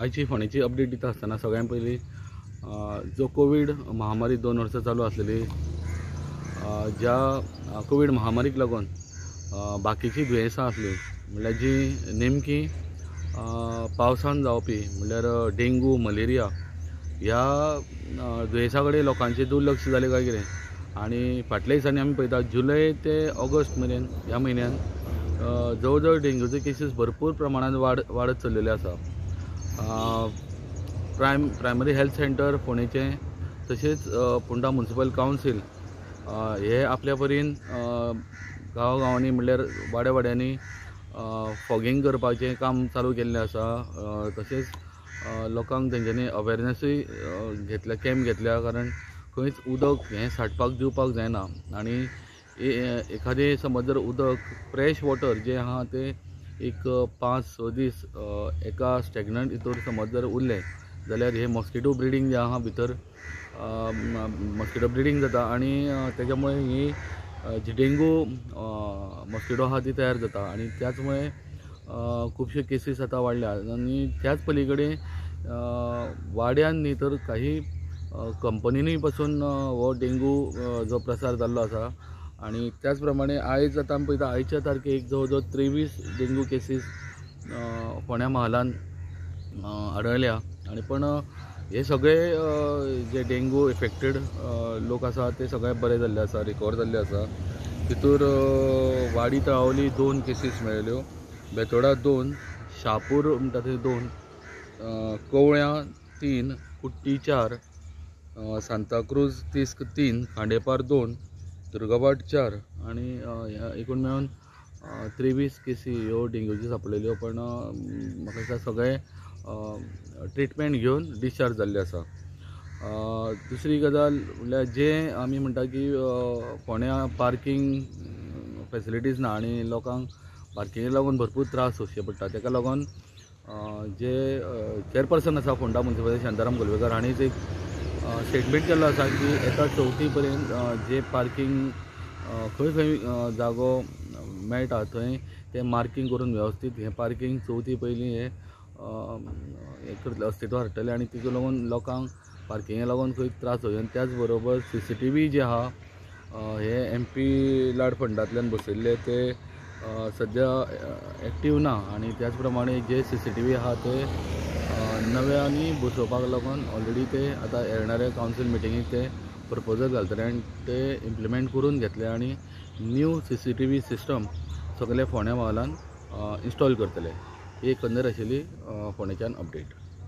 आयची फोंडेची अपडेट दिता आसतना सगळ्यां पयलीं जो कोवीड महामारी 2 वर्सां चालू आसलेली, ज्या कोवीड महामारीक लागून बाकीची दुयेंसां आसलीं म्हणल्यार जी नेमकी पावसान जावपी म्हणल्यार डेंगू, मलेरिया ह्या दुयेंसा कडेन लोकांचें दुर्लक्ष जालें काय कितें. आनी फाटल्या दिसांनी आमी पळयता जुलय ते ऑगस्ट मेरेन ह्या म्हयन्यान जवळ जवळ डेंग्यूचे केसीस भरपूर प्रमाणान वाडत चल्लेले आसा. प्रायमरी हेल्थ सेंटर फोंडेचें तशेंच फोंडा म्युनिसिपल कावन्सील हे आपल्या परीन गांवागांवांनी म्हणल्यार वाड्या वाड्यांनी फॉगींग करपाचें काम चालू केल्लें आसा. तशेंच लोकांक तेंच्यांनी अवेरनसूय घेतल्या, कॅम्प घेतल्या, कारण खंयच उदक हें साठपाक दिवपाक जायना. आनी एखादें समज जर उदक फ्रेश वॉटर जें आहा तें एक 5-6 दीस एका स्टॅग्नंट हितूर समज जर उरलें जाल्यार हे मॉस्किटो ब्रिडींग जें आहा भितर मॉस्किटो ब्रिडींग जाता आनी तेज्या मुळे ही जी डेंगू मॉस्किटो आहा ती तयार जाता. आनी त्याच मुळे खुबशे केसीस आतां वाडल्या. आनी त्याच पली कडेन वाड्यान न्ही तर काही कंपनींनी पासून हो डेंगू जो प्रसार जाल्लो आसा. आनी त्याच प्रमाणे आयज आतां आमी पळयता आयच्या तारखेक जवळ जवळ 23 डेंगू केसीस फोंड्या म्हालान आढळल्या. आनी पण हे सगळे जे डेंगू इफेक्टेड लोक आसा ते सगळे बरे जाल्ले आसा, रिकवर जाल्ले आसा. तितूर वाडी तळावली 2 केसीस मेळ्ळ्यो, बेतोडा 2, शापूर म्हणटा थंय 2, कवळ्यां 3, कुट्टी 4, सांताक्रूज तिस्क 3, खांडेपार 2, दुर्गावाट 4 आनी एकूण मेळून 23 केसी ह्यो डेंग्यूच्यो सापडलेल्यो. पण म्हाका दिसता सगळे ट्रिटमेंट घेवन डिस्चार्ज जाल्ले आसा. दुसरी गजाल म्हणल्यार जे आमी म्हणटा की फोंड्या पार्कींग फेसिलिटीज ना आनी लोकांक पार्किंगे लागून भरपूर त्रास सोंसचे पडटा. तेका लागून जे चेअरपर्सन आसा फोंडा म्युनिसिपालिटी शांताराम गोलवेकर हांणीच एक स्टेटमेंट केल्लो आसा की येता चवथी पर्यंत जे पार्कींग खंय खंय जागो मेळटा थंय ते मार्कींग करून वेवस्थीत हें पार्कींग चवथी पयलीं हें करतले, अस्तित्वात हाडटले आनी तितून लागून लोकांक पार्किंगे लागून खंय त्रास जावचे. आनी त्याच बरोबर CCTV जे आहा हे MP लाड फंडांतल्यान बसयल्ले ते सद्या एक्टीव ना. आनी त्याच प्रमाणे जे CCTV आहा ते नव्यांनी बसोवपाक लागून ऑलरेडी ते आतां येणाऱ्या कावन्सील मिटिंगेक ते प्रपोजल घालतले आनी ते इम्प्लिमेंट करून घेतले आनी न्यू CCTV system सगळे फोंड्या म्हालान इन्स्टॉल करतले. ही एकंदर आशिल्ली फोंडेच्यान अपडेट.